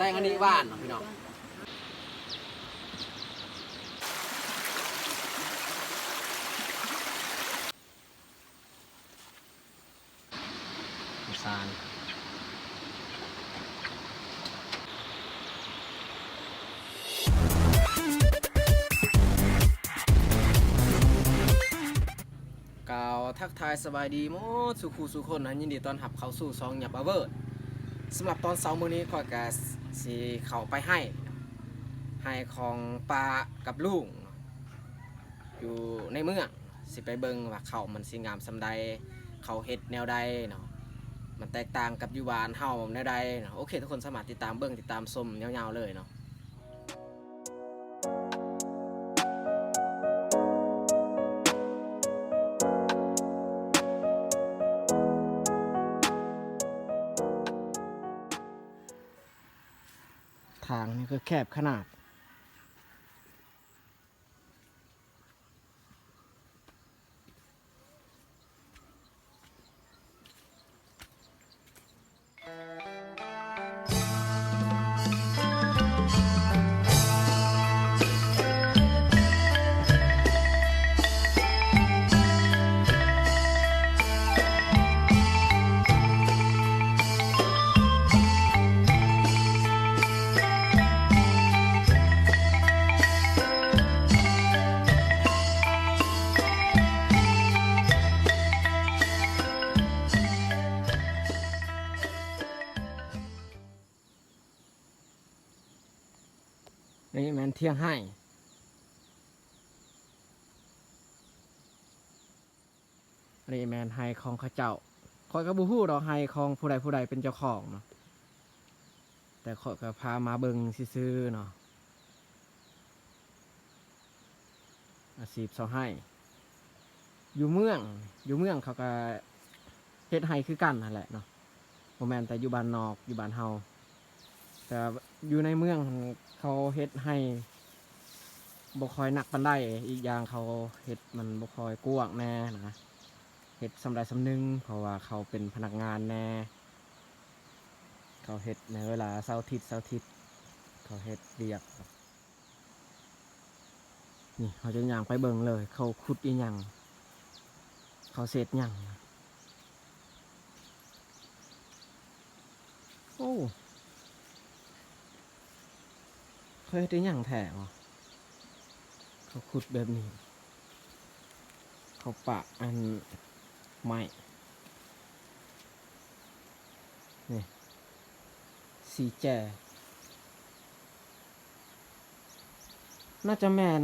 ແຕ່ງອັນນີ້ຫວານເນາະພີ່ນ້ອງ. ສານ ກ່າວທັກທາຍສະບາຍດີໝົດສູ່ຄູ່ສູ່ຄົນນະ, ຍິນດີຕ້ອນຮັບເຂົ້າສູ່ຊ່ອງຫຍັບອາເວີດ. ສຳລັບຕອນເຊົ້າມື້ນີ້ ຂ້ອຍກະຊິເຂົ້າໄປໄຮ່ ໄຮ່ຂອງປ້າກັບລຸງ ຢູ່ໃນເມືອງ ຊິໄປເບິ່ງວ່າເຂົ້າມັນຊິງາມສ່ຳໃດ, ເຂົາເຮັດແນວໃດເນາະ, ມັນແຕກຕ່າງກັບຢູ່ບ້ານເຮົາແນວໃດເນາະ. ໂອເຄ ທຸກຄົນສາມາດຕິດຕາມເບິ່ງ ຕິດຕາມຊົມຍາວໆເລີຍເນາະ. ທາງນີ້ກໍແຄບຂະໜາດ. ນີ້ແມ່ນຖຽງໄຮ່. ອັນນີ້ແມ່ນໄຮ່ຂອງເຂົາເຈົ້າ. ຂ້ອຍກໍບໍ່ຮູ້ດອກໄຮ່ຂອງຜູ້ໃດຜູ້ໃດເປັນເຈົ້າຂອງເນາະ, ແຕ່ຂ້ອຍກໍພາມາເບິ່ງຊື່ໆເນາະ. ອາຊີບຊາວໄຮ່ ຢູ່ເມືອງ ຢູ່ເມືອງເຂົາກໍເຮັດໄຮ່ຄືກັນຫັ້ນແຫຼະເນາະ, ບໍ່ແມ່ນແຕ່ຢູ່ບ້ານນອກ ຢູ່ບ້ານເຮົາ. ແຕ່ຢູ່ໃນເມືອງເຂົາເຮັດໄຮ່ບໍ່ຄ່ອຍໜັກປານໃດ, ອີກຢ່າງເຂົາເຮັດມັນບໍ່ຄ່ອຍກວ້າງແດ່ນະ, ເຮັດສ່ຳໃດສ່ຳໜຶ່ງ ເພາະວ່າເຂົາເປັນພະນັກງານແດ່, ເຂົາເຮັດໃນເວລາເສົາອາທິດ ເສົາອາທິດເຂົາເຮັດວຽກ. ນີ້ເຮົາຈະຍ່າງໄປເບິ່ງເລີຍ ເຂົາຂຸດອີ່ຫຍັງ ເຂົາເສດຫຍັງ. ໂອ້ ເຂົາເຮັດອີ່ຫຍັງແທ້ວະ ເຂົາຂຸດແບບນີ້. ເຂົາປະອັນໄມ້ ນີ້ ສີແຈ ໜ້າຈະແມ່ນ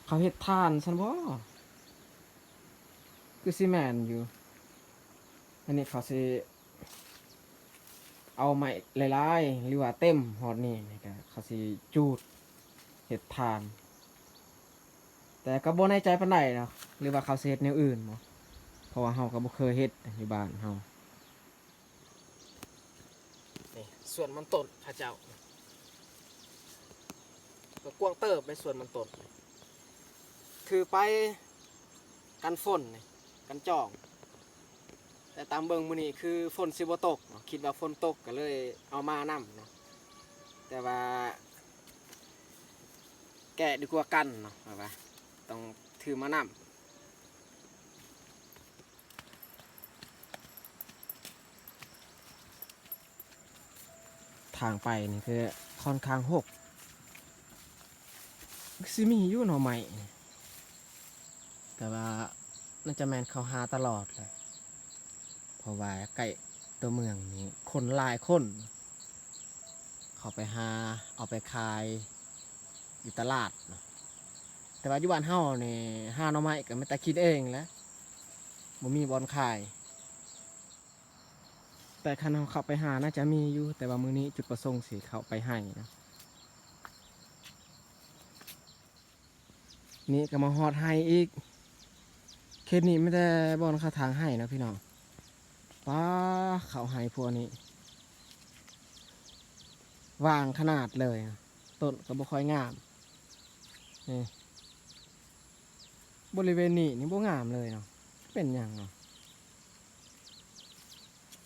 ເຂົາເຮັດຖ່ານຊັ້ນບໍ? ຄືຊິແມ່ນຢູ່. ອັນນີ້ເຂົາຊິເອົາໄມ້ຫຼາຍໆ ຫຼືວ່າເຕັມຮອດນີ້ ນີ້ກະເຂົາຊິຈູດເຮັດຖ່ານ. ແຕ່ກໍບໍ່ແນ່ໃຈປານໃດເນາະ ຫຼືວ່າເຂົາຊິເຮັດແນວອື່ນບໍ ເພາະວ່າເຮົາກໍບໍ່ເຄີຍເຮັດຢູ່ບ້ານເຮົາ. ນີ້ສວນມັນຕົ້ນເຂົາເຈົ້າ ກໍກວ້າງເຕີບໃນສວນມັນຕົ້ນ ຖືໄປກັນຝົນນີ້ ກັນຈອງ. ແຕ່ຕາມເບິ່ງມື້ນີ້ຄືຝົນຊິບໍ່ຕົກເນາະ, ຄິດວ່າຝົນຕົກກໍເລີຍເອົາມານຳເນາະ, ແຕ່ວ່າແກະດີກວ່າກັນເນາະ, ແບບວ່າຕ້ອງຖືມານຳ. ທາງໄປນີ້ຄືຂ້ອນຂ້າງຮົກ, ຄືຊິມີຢູ່ໜໍ່ໄມ້ ແຕ່ວ່າໜ້າຈະແມ່ນເຂົາຫາຕະຫຼອດແຫຼະ ເພາະວ່າໃກ້ຕົວເມືອງນີ້ຄົນຫຼາຍຄົນ ເຂົາໄປຫາເອົາໄປຂາຍຢູ່ຕະຫຼາດເນາະ, ແຕ່ວ່າຢູ່ບ້ານເຮົານີ້ຫາໜໍ່ໄມ້ກໍແມ່ນແຕ່ກິນເອງແຫຼະ ບໍ່ມີບ່ອນຂາຍ. ແຕ່ຄັນເຮົາເຂົ້າໄປຫາໜ້າຈະມີຢູ່, ແຕ່ວ່າມື້ນີ້ຈຸດປະສົງຊິເຂົ້າໄປໄຮ່ນະ. ນີ້ກໍມາຮອດໄຮ່ອີກ, ເຂດນີ້ມີແຕ່ບ່ອນເຂົາຖາງໄຮ່ເນາະພີ່ນ້ອງ. ປ້າ ເຂົ້າໄຮ່ພວກນີ້ຫວ່າງຂະໜາດເລີຍ, ຕົ້ນກໍບໍ່ຄ່ອຍງາມ. ນີ້ ບໍລິເວນນີ້ນີ້ບໍ່ງາມເລີຍເນາະ, ເປັນຫຍັງເນາະ?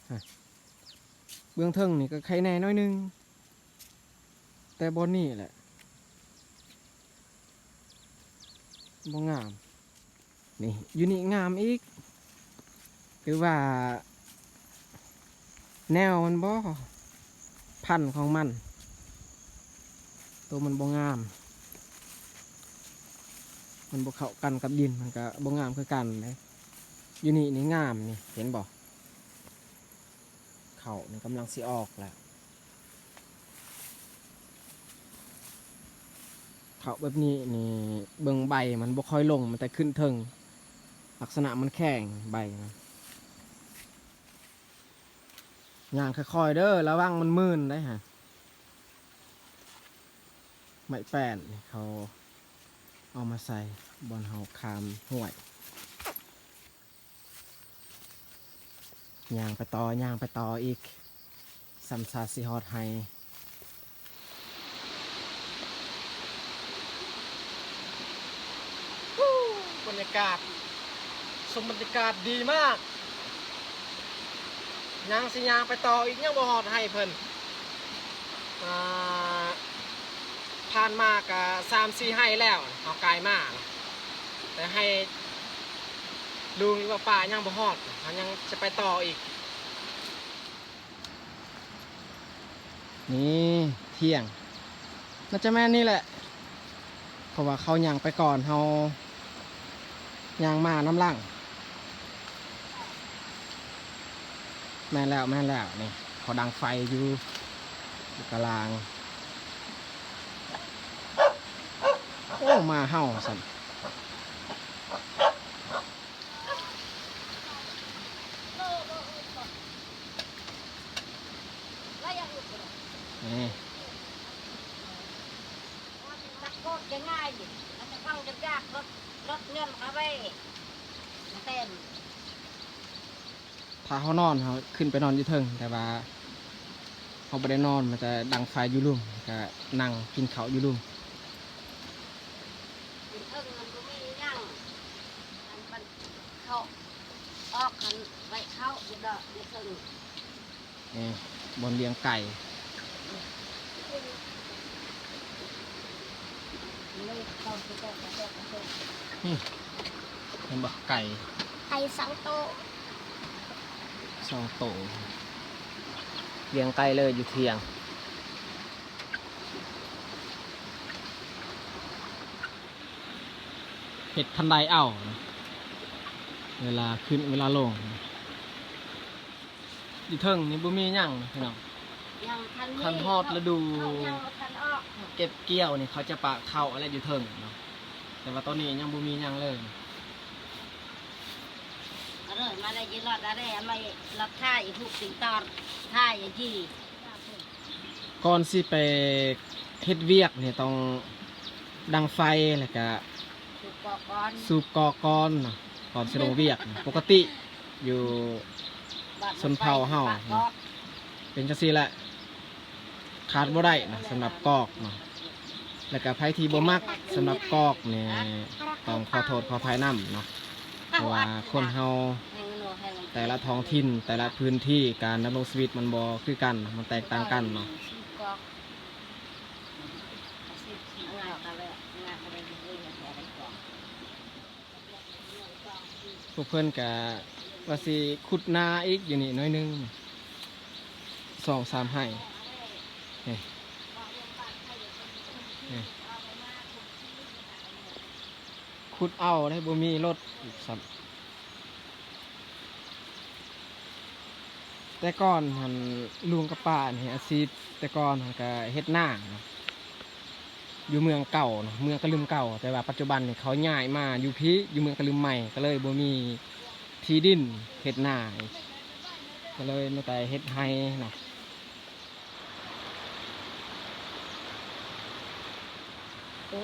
ຮະ ເບື້ອງເທິງນີ້ກໍໄຄແດ່ໜ້ອຍໜຶ່ງ, ແຕ່ບ່ອນນີ້ແຫຼະບໍ່ງາມ. ນີ້ ຢູ່ນີ້ງາມອີກ, ຫຼືວ່າແນວມັນບໍ ພັນຂອງມັນ ໂຕມັນບໍ່ງາມ, ມັນບໍ່ເຂົ້າກັນກັບດິນ ມັນກະບໍ່ງາມຄືກັນເດ້. ຢູ່ນີ້ນີ້ງາມນີ້ ເຫັນບໍ່? ເຂົ້ານີ້ກຳລັງຊິອອກແລ້ວ. ເຂົ້າແບບນີ້ນີ້ ເບິ່ງໃບມັນບໍ່ຄ່ອຍລົງ, ມັນແຕ່ຂຶ້ນເທິງ, ລັກສະນະມັນແຂງໃບມັນ. ຍ່າງຄ່ອຍໆເດີ, ລະວັງມັນມື່ນໄດ໋ຫະ. ໄມ້ແປ້ນນີ້ເຂົາເອົາມາໃສ່ບ່ອນເຮົາຂ້າມຫ້ວຍ. ຍ່າງໄປຕໍ່ ຍ່າງໄປຕໍ່ອີກ, ສ່ຳຊາຊິຮອດໄຮ່. ບຳບັນຍາກາດ ຊົມບັນຍາກາດດີມາກ. ຍັງຊິຍ່າງໄປຕໍ່ອີກ, ຍັງບໍ່ຮອດໄຮ່ເພິ່ນ. ອ່າ ຜ່ານມາກະສາມສີ່ໄຮ່ແລ້ວ ເຮົາກາຍມາ, ແຕ່ໄຮ່ລຸງ ຫຼືວ່າປ່າຍັງບໍ່ຮອດ, ເຮົາຍັງຈະໄປຕໍ່ອີກ. ນີ້ ທ່ຽງ ໜ້າຈະແມ່ນນີ້ແຫຼະ ເພາະວ່າເຂົາຍ່າງໄປກ່ອນເຮົາ ຍ່າງມານຳຫຼັງ. ແມ່ນແລ້ວ ແມ່ນແລ້ວ ນີ້ເຂົາດັງໄຟຢູ່ ຢູ່ກະລາງ. ໂອ້ ໝາເຫົ່າຊັ້ນ. ນີ້ ຕັກໂຄດງ່າຍໆ ມັນຈະຟັງຍາກໆ ລົດ ລົດຍົນເຂົ້າໄປເຕັມ. ຖ້າເຮົານອນ ເຮົາຂຶ້ນໄປນອນຢູ່ເທິງ, ແຕ່ວ່າເຮົາບໍ່ໄດ້ນອນ, ມັນຈະດັງໄຟຢູ່ລຸ່ມ ກະນັ່ງກິນເຂົ້າຢູ່ລຸ່ມ. ຢູ່ເທິງມັນບໍ່ມີຫຍັງ, ອັນມັນເຂົ້າອອກ ອັນໄວ້ເຂົ້າຢູ່ດອກ ຢູ່ເທິງ. ນີ້ ບ່ອນລ້ຽງໄກ່. ນີ້ ເຫັນບໍ່? ໄກ່ ໄກ່ສອງໂຕ ສອງໂຕ. ລ້ຽງໄກ່ເລີຍຢູ່ທ່ຽງ. ເຮັດທັນໃດເອົາ ເວລາຂຶ້ນເວລາລົງ. ຢູ່ເທິງນີ້ບໍ່ມີຫຍັງພີ່ນ້ອງ, ຍັງທັນມີ ຄັນຮອດລະດູ ເຂົາຍັງບໍ່ທັນອອກ ເກັບກ່ຽວນີ້ ເຂົາຈະປະເຂົ້າແລ້ວຢູ່ເທິງເນາະ, ແຕ່ວ່າຕອນນີ້ຍັງບໍ່ມີຫຍັງເລີຍ. ເອົາເລີຍ ມາໄດ້ຢູ່ລອດອະເດ ມາລອດທ້າຍ ຮູບຕິງຕອນທ້າຍຈີ່. ກ່ອນຊິໄປເຮັດວຽກນີ້ ຕ້ອງດັງໄຟ ແລ້ວກະສູບກອກກ່ອນ ສູບກອກກ່ອນເນາະ ກ່ອນຊິລົງວຽກ. ປົກກະຕິຢູ່ຊົນເຜົ່າເຮົາເນາະ ເປັນຈັ່ງຊີ້ແຫຼະ ຂາດບໍ່ໄດ້ເນາະ ສຳລັບກອກເນາະ. ແລ້ວກະໃຜທີ່ບໍ່ມັກສຳລັບກອກນີ້ ຕ້ອງຂໍໂທດຂໍອະໄພນຳເນາະ, ເພາະວ່າຄົນເຮົາແຕ່ລະທ້ອງຖິ່ນ ແຕ່ລະພື້ນທີ່ ການດຳລົງຊີວິດມັນບໍ່ຄືກັນ, ມັນແຕກຕ່າງກັນເນາະ. ພວກເພິ່ນກະວ່າຊິຂຸດນາອີກຢູ່ນີ້ໜ້ອຍໜຶ່ງ ສອງສາມໄຮ່ ນີ້ ນີ້ ຂຸດເອົາໄດ໋ ບໍ່ມີລົດອີກຊ້ຳ. ແຕ່ກ່ອນຫັ້ນ ລຸງກັບປ້ານີ້ ອາຊີບແຕ່ກ່ອນຫັ້ນກະເຮັດນາເນາະ ຢູ່ເມືອງເກົ່າເນາະ ເມືອງກະລຶມເກົ່າ, ແຕ່ວ່າປັດຈຸບັນນີ້ເຂົາຍ້າຍມາຢູ່ພີ້ ຢູ່ເມືອງກະລຶມໃໝ່ ກໍເລີຍບໍ່ມີທີ່ດິນເຮັດນາອີກ ກໍເລີຍມີແຕ່ເຮັດໄຮ່ເນາະ. ໂອ້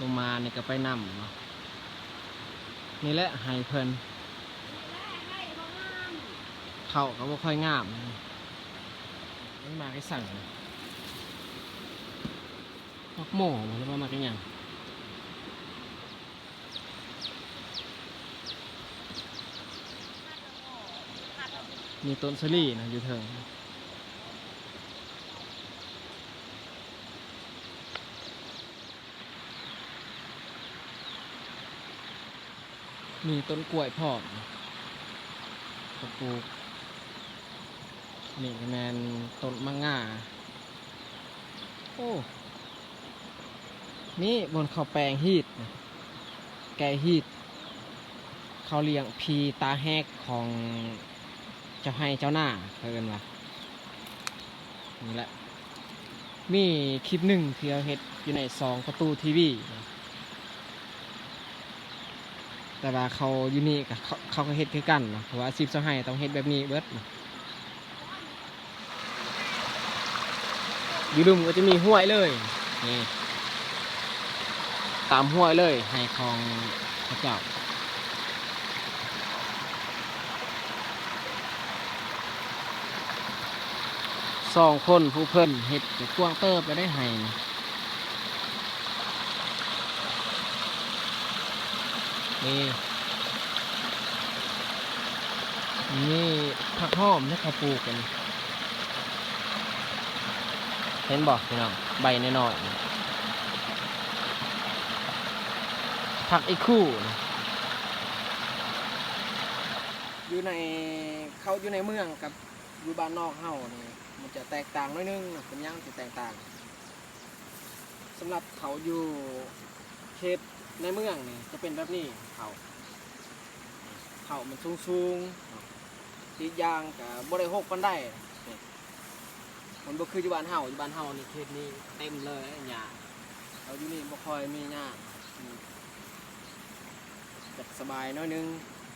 ລົງມານີ້ກໍໄປນຳເນາະ. ນີ້ແຫຼະໄຮ່ເພິ່ນ ເຂົ້າກໍບໍ່ຄ່ອຍງາມ. ມັນມາໄດ້ສັງ ໝາກໝໍ້ບໍ່ ຫຼືວ່າໝາກອີ່ຫຍັງ? ມີຕົ້ນສາລີນະຢູ່ເທິງ. ມີຕົ້ນກ້ວຍພ້ອມ ເຂົາປູກ. ນີ້ແມ່ນຕົ້ນໝາກງາ. ໂອ້ ນີ້ບ່ອນເຂົາແປງຮີດ ແກະຮີດ ເຂົາລ້ຽງຜີຕາແຫກຂອງເຈົ້າໄຮ່ເຈົ້ານາ ເຂົາເອີ້ນວ່າ. ນີ້ແຫຼະ ມີຄລິບໜຶ່ງທີ່ເຮົາເຮັດຢູ່ໃນຊ່ອງປະຕູທີວີ ແຕ່ວ່າເຂົາຢູ່ນີ້ກໍ ເຂົາ ເຂົາກໍເຮັດຄືກັນເນາະ ເພາະວ່າອາຊີບຊາວໄຮ່ຕ້ອງເຮັດແບບນີ້ເບິດ. ຢູ່ລຸ່ມກໍຈະມີຫ້ວຍເລີຍ ນີ້ ຕາມຫ້ວຍເລີຍ ໄຮ່ຂອງເຂົາເຈົ້າ. ສອງຄົນຜູ້ເພິ່ນເຮັດກໍກວ້າງເຕີບແລ້ວໄດ໋ໄຮ່. ນີ້ ນີ້ຜັກຫອມທີ່ເຂົາປູກກັນ ເຫັນບໍ່ພີ່ນ້ອງ? ໃບນ້ອຍໆ ຜັກອີ່ຄູ. ຢູ່ໃນ ເຂົາຢູ່ໃນເມືອງກັບຢູ່ບ້ານນອກເຮົານີ້ ມັນຈະແຕກຕ່າງໜ້ອຍໜຶ່ງເນາະ. ເປັນຫຍັງຊິແຕກຕ່າງ? ສຳລັບເຂົາຢູ່ເຂດໃນເມືອງນີ້ຈະເປັນແບບນີ້ ເຂົາ ເຂົາມັນສູງໆ ອີກຢ່າງກໍບໍ່ໄດ້ຮົກປານໃດ. ມັນບໍ່ຄືຢູ່ບ້ານເຮົາ ຢູ່ບ້ານເຮົານີ້ ເຂດນີ້ເຕັມເລີຍຫຍ້າ. ເຂົາຢູ່ນີ້ບໍ່ຄ່ອຍມີຫຍ້າ ອືມ ແບບສະບາຍໜ້ອຍໜຶ່ງ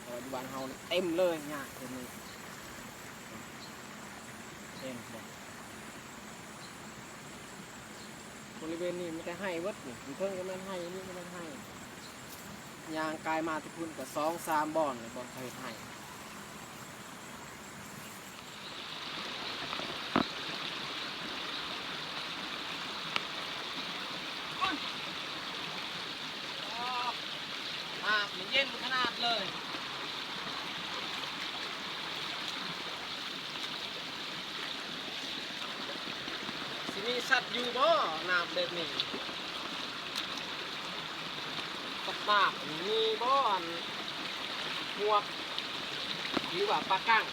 ເພາະວ່າຢູ່ບ້ານເຮົາເຕັມເລີຍຫຍ້າເຂດນີ້ ເຫັນບໍ່? ບໍລິເວນນີ້ມີແຕ່ໄຮ່ເບິດນີ້ ຢູ່ເທິງກໍແມ່ນໄຮ່ ນີ້ກໍແມ່ນໄຮ່. ຍ່າງກາຍມາແຕ່ພຸ້ນກໍສອງສາມບ່ອນແລ້ວ ບ່ອນເຂົາເຮັດໄຮ່. ນ້ຳນີ້ເຢັນຂະໜາດເລີຍ. ຊິມີສັດຢູ່ບໍ່ ນ້ຳແບບນີ້? ສັດນ້ຳມີບໍ່? ອັນ ຫວກ ຫຼືວ່າປາກັງ?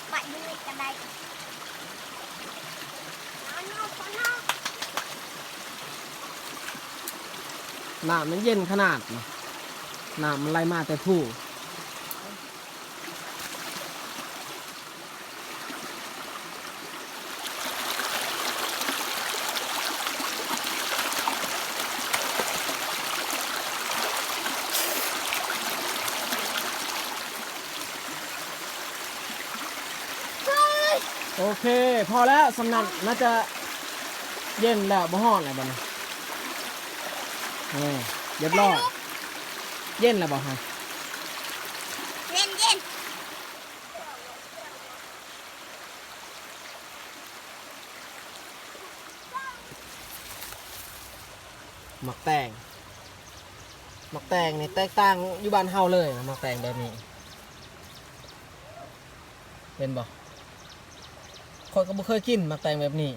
ໄປເລີຍກໍໄດ້ ນ້ຳມັນເຢັນຂະໜາດ ນ້ຳມັນໄຫຼມາແຕ່ພູ. ໂອເຄ ພໍແລ້ວ ສ່ຳນັ້ນໜ້າຈະເຢັນແລ້ວ ບໍ່ຮ້ອນແລ້ວບັດນີ້. ເອີ ຮຽບຮ້ອຍ ເຢັນແລ້ວບໍ່ຮະ? ເຢັນໆ. ໝາກແຕງ ໝາກແຕງນີ້ແຕກຕ່າງຢູ່ບ້ານເຮົາເລີຍ ໝາກແຕງແບບນີ້ ເຫັນບໍ່? ຂ້ອຍກໍບໍ່ເຄີຍກິນໝາກແຕງແບບນີ້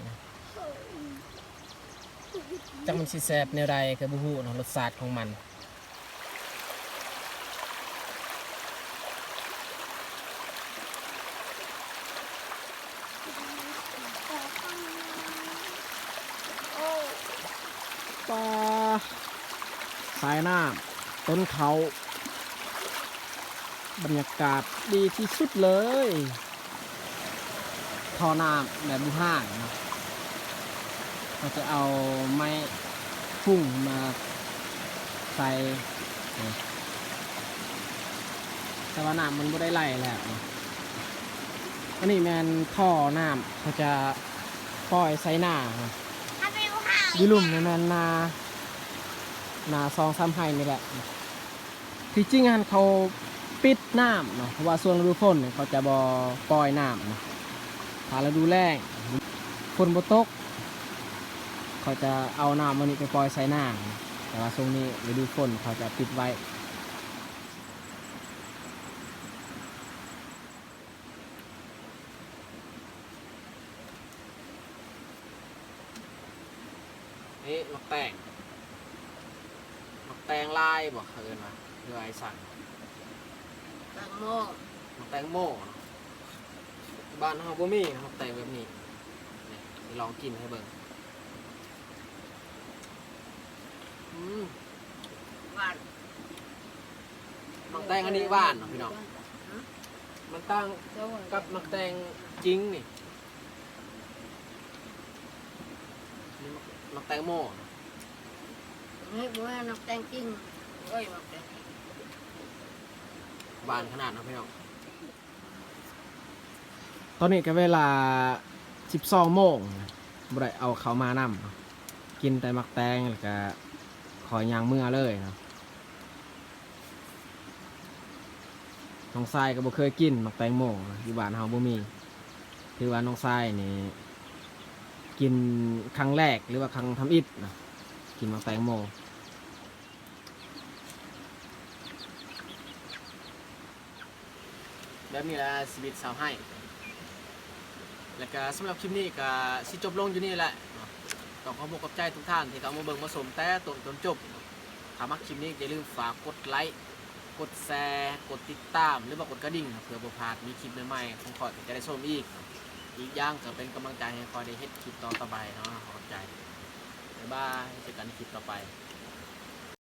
ຈັກມັນຊິແຊບແນວໃດກໍບໍ່ຮູ້ເນາະ ລົດຊາດຂອງມັນ. ປາ ສາຍນ້ຳ ຕົ້ນເຂົ້າ ບັນຍາກາດດີທີ່ສຸດເລີຍ. ທໍ່ນ້ຳແບບບູຮານເນາະ ເຂົາຈະເອົາໄມ້ພຸ້ງມາໃສ່ ແຕ່ວ່ານ້ຳມັນບໍ່ໄດ້ໄຫຼແລ້ວເນາະ. ອັນນີ້ແມ່ນທໍ່ນ້ຳ ເຂົາຈະປ່ອຍໃສ່ນາ ຢູ່ລຸ່ມນີ້ແມ່ນນາ ນາສອງສາມໄຮ່ນີ້ແຫຼະ. ທີ່ຈິງຫັ້ນເຂົາປິດນ້ຳເນາະ ເພາະວ່າຊ່ວງລະດູຝົນເຂົາຈະບໍ່ປ່ອຍນ້ຳເນາະ. ຖ້າລະດູແລ້ງຝົນບໍ່ຕົກ ເຂົາຈະເອົານ້ຳອັນນີ້ໄປປ່ອຍໃສ່ນາ ແຕ່ວ່າຊ່ວງນີ້ລະດູຝົນ ເຂົາຈະປິດໄວ້. ນີ້ໝາກແຕງ ໝາກແຕງລາຍບໍ ເຂົາເອີ້ນວ່າ ຫຼືວ່າໄອ້ສັງ? ແຕງໂມ ໝາກແຕງໂມເນາະ. ບ້ານເຮົາບໍ່ມີໝາກແຕງແບບນີ້. ນີ້ ຊິລອງກິນໃຫ້ເບິ່ງ. ອືມ ຫວານ ໝາກແຕງອັນນີ້ຫວານເນາະພີ່ນ້ອງ. ຫືມ ມັນຕ່າງກັບໝາກແຕງຈິງນີ້. ນີ້ໝາກ ໝາກແຕງໂມ. ນີ້ບໍ່ແມ່ນໝາກແຕງຈິງ ເອີຍ ໝາກແຕງຈິງ ຫວານຂະໜາດເນາະພີ່ນ້ອງ. ຕອນນີ້ກໍເວລາສິບສອງໂມງ ບໍ່ໄດ້ເອົາເຂົ້າມານຳ ກິນແຕ່ໝາກແຕງ ແລ້ວກໍຄ່ອຍຍ່າງເມືອເລີຍເນາະ. ນ້ອງຊາຍກໍບໍ່ເຄີຍກິນໝາກແຕງໂມ ຢູ່ບ້ານເຮົາບໍ່ມີ. ຖືວ່ານ້ອງຊາຍນີ້ກິນຄັ້ງແລກ ຫຼືວ່າຄັ້ງທຳອິດນະ ກິນໝາກແຕງໂມ. ແບບນີ້ແຫຼະຊີວິດຊາວໄຮ່. ແລ້ວກະສຳລັບຄລິບນີ້ກະຊິຈົບລົງຢູ່ນີ້ແຫຼະເນາະ. ຕ້ອງຂອບອົກຂອບໃຈທຸກທ່ານທີ່ເຂົ້າມາເບິ່ງມາຊົມແຕ່ຕົ້ນຈົນຈົບ. ຖ້າມັກຄລິບນີ້ຢ່າລືມຝາກກົດໄລ, ກົດແຊ, ກົດຕິດຕາມ ຫຼືວ່າກົດກະດິ່ງ ເພື່ອບໍ່ພາດມີຄລິບໃໝ່ໆຂອງຂ້ອຍທີ່ຈະໄດ້ຊົມອີກ. ອີກຢ່າງກໍເປັນກຳລັງໃຈໃຫ້ຂ້ອຍໄດ້ເຮັດຄລິບຕໍ່ໆໄປເນາະ. ຂອບໃຈ. ບາຍບາຍ. ເຈີກັນໃນຄລິບຕໍ່ໄປ.